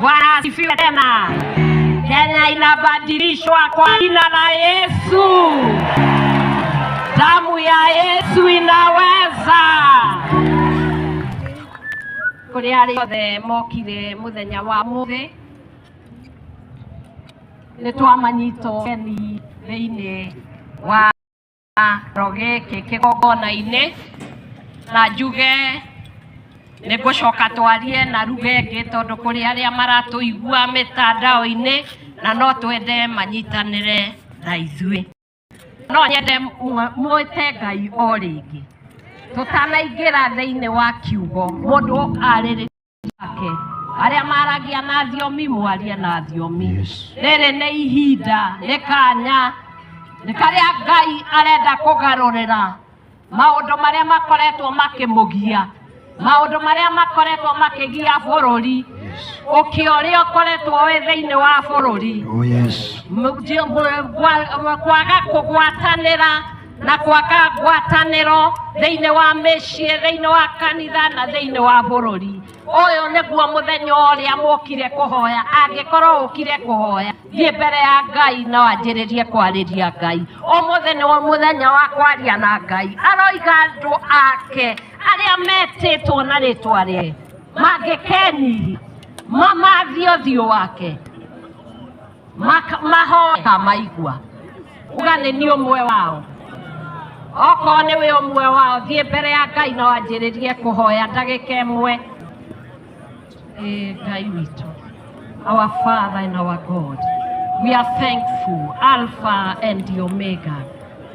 Bwana asifiwe tena. Kenya inabadilishwa kwa jina la Yesu. Damu ya Yesu inaweza. Kũrĩ arĩa othe mokire mũthenya wa ũmũthĩ, nĩ twamanyita ũgeni thĩinĩ wa kĩro gĩkĩ kĩgongona-inĩ, na njuge nĩ ngũcoka twarie na ruga ĩngĩ tondũ kũrĩ arĩa maratũigua mĩtandao-inĩ na no twende manyitanĩre na ithuĩ. No nyende mwĩte Ngai o rĩngĩ tũtanaingĩra thĩinĩ wa kiugo, mũndũ arĩrĩrie ake, arĩa maragia na thiomi mwarie na thiomi. Rĩrĩ nĩ ihinda, nĩ kanya, nĩ karĩa Ngai arenda kũgarũrĩra maũndũ marĩa makoretwo makĩmũgia, maũndũ marĩa makoretwo makĩgia bũrũri, ũkĩ ũrĩa ũkoretwo wĩ thĩinĩ wa bũrũri. Oh yes. Kwaga kũgwatanĩra na kwaga ngwatanĩro thĩinĩ wa mĩciĩ, thĩinĩ wa kanitha na thĩinĩ wa bũrũri. Ũyũ nĩguo mũthenya ũrĩa mũkire kũhoya. Angĩkorwo ũkire kũhoya, thiĩ mbere ya Ngai na wanjĩrĩrie kwarĩria Ngai. Ũmũthĩ nĩ mũthenya wa kwaria na Ngai. Aroiga andũ ake arĩa metĩtwo na rĩtwa rĩake mangĩkenyihia, mamathiĩ ũthiũ wake, mahoe maigua. Uga nĩ niĩ ũmwe wao. Okorwo nĩ wĩ ũmwe wao, thiĩ mbere ya Ngai na wanjĩrĩrie kũhoya ndagĩka ĩmwe. Ngai witũ, our Father and our God, we are thankful, Alpha and the Omega,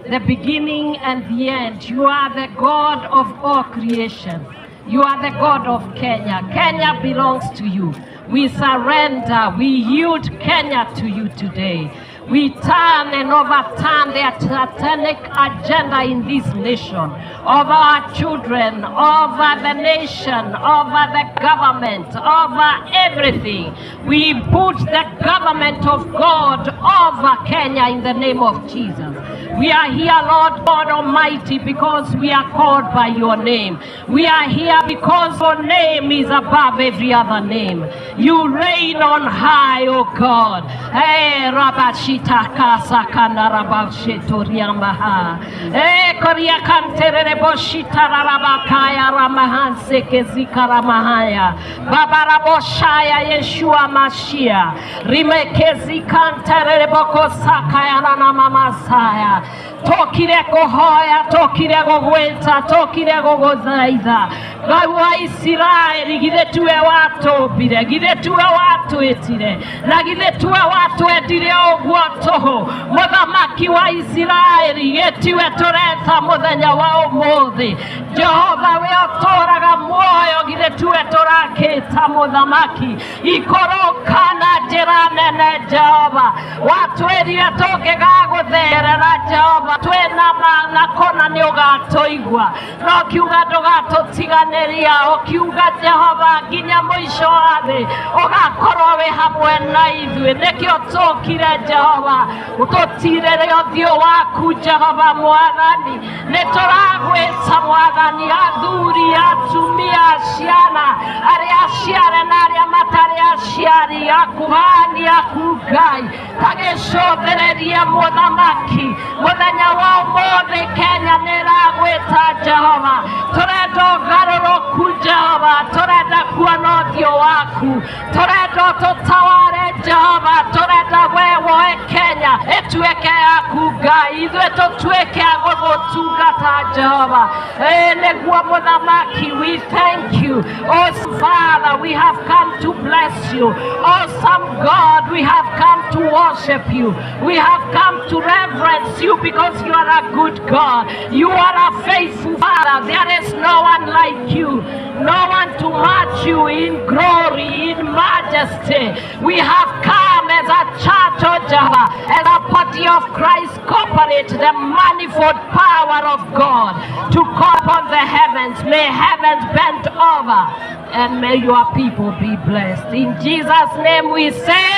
the beginning and the end. You are the God of all creation. You are the God of Kenya. Kenya belongs to you. We surrender, we yield Kenya to you today. We turn and overturn the satanic agenda in this nation, over our children, over the nation, over the government, over everything. We put the government of God over Kenya in the name of Jesus. We are here, Lord God Almighty, because we are called by your name. We are here because your name is above every other name. You reign on high, O God. Hey, Rabashitaka Sakana Rabashitoriamaha. Hey, Korea Kantere Boshita Rabakaya Ramahanse Kezikaramahaya. Babaraboshaya Yeshua Mashiach. Rimekezi Kantere Boko Sakaya Namamasaya. Tokire kũhoya, tokire gũgwĩta, tokire gũgũthaitha. Ngai wa Isiraeli, githĩ tiwe watũmbire, githĩ tiwe watwĩtire, na githĩ tiwe watwendire ũguo tũhũ. Mũthamaki wa Isiraeli, gĩtiwe tũretha mũthenya wa ũmũthĩ. Jehova we ũtũũraga muoyo, githĩ tiwe tũrakĩta mũthamaki. Ikũrũka na njĩra nene Jehova, watwĩrire tũngĩgagũtherera Jehova, twĩna ma na kũna nĩ ũgatũigua, no kiuga ndũgatũtiganĩria, ũkiuga Jehova nginya mũico wa thĩ ũgakorwo wĩ hamwe na ithuĩ. Nĩkĩo tũkire Jehova, tũtirĩre ũthiũ waku Jehova Mwathani. Nĩ tũragwĩta Mwathani, athuri, atumia, ciana, arĩa aciare na arĩa matarĩ aciari, akuhani aku Ngai, tagĩcũthĩrĩrie mũthamaki mũthenya wa ũmũthĩ. Kenya nĩ ĩragwĩta Jehova, tũrenda ũgarũrũku Jehova, tũrenda kuona ũthiũ waku, tũrenda ũtũtaware Jehova, tũrenda we woe Kenya ĩtuĩke yaku Ngai, ithuĩ tũtuĩke a gũgũtungata Jehova. Ĩ nĩguo mũthamaki, we thank you. Oh Father, we have come to bless you. Awesome God, we have come to worship you. We have come to reverence you because you are a good God. You are a faithful Father. There is no one like you, no one to match you in glory, in majesty. We have come as a church, oh Jehovah, as a body of Christ corporate, the manifold power of God to call upon the heavens. May heavens bend over and may your people be blessed. In Jesus' name we say,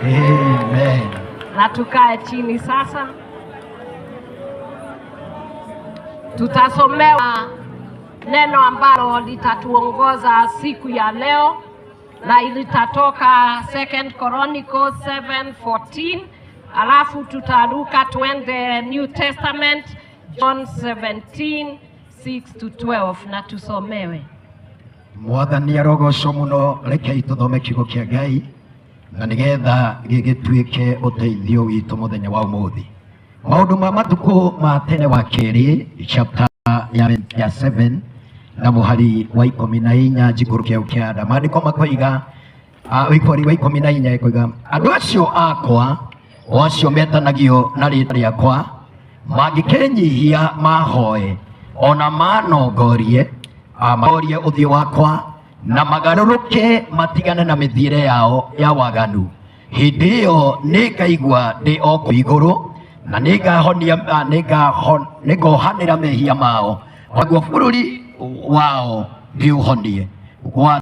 Amen. Na tukae chini sasa. Tutasomewa neno ambalo litatuongoza siku ya leo, na litatoka Second Chronicles 7:14, alafu tutaruka twende New Testament John 17:6 to 12 na tusomewe. Mwathani arogocwo mũno. Rekei tũthome kiugo kĩa Ngai na nĩgetha gĩgĩtuĩke ũteithio witũ mũthenya wa ũmũthĩ. Maũndũ ma matukũ ma tene wa kerĩ, chapter ya 7 na mũhari wa 14 njikũrũke ũkĩanda. Maandĩko makoiga, mũhari wa 14 ĩkoiga, "Andũ acio akwa, o acio metanagio na rĩtwa rĩakwa, mangĩkenyihia mahoe ona manongorie maorie ũthiũ wakwa na magarũrũke matigane na mĩthiĩre yao ya waganu, hĩndĩ ĩyo nĩngaigua ndĩ o kũu igũrũ na nĩngahonia, nĩngohanĩra mehia mao, naguo bũrũri wao ndĩũhonie." Gwa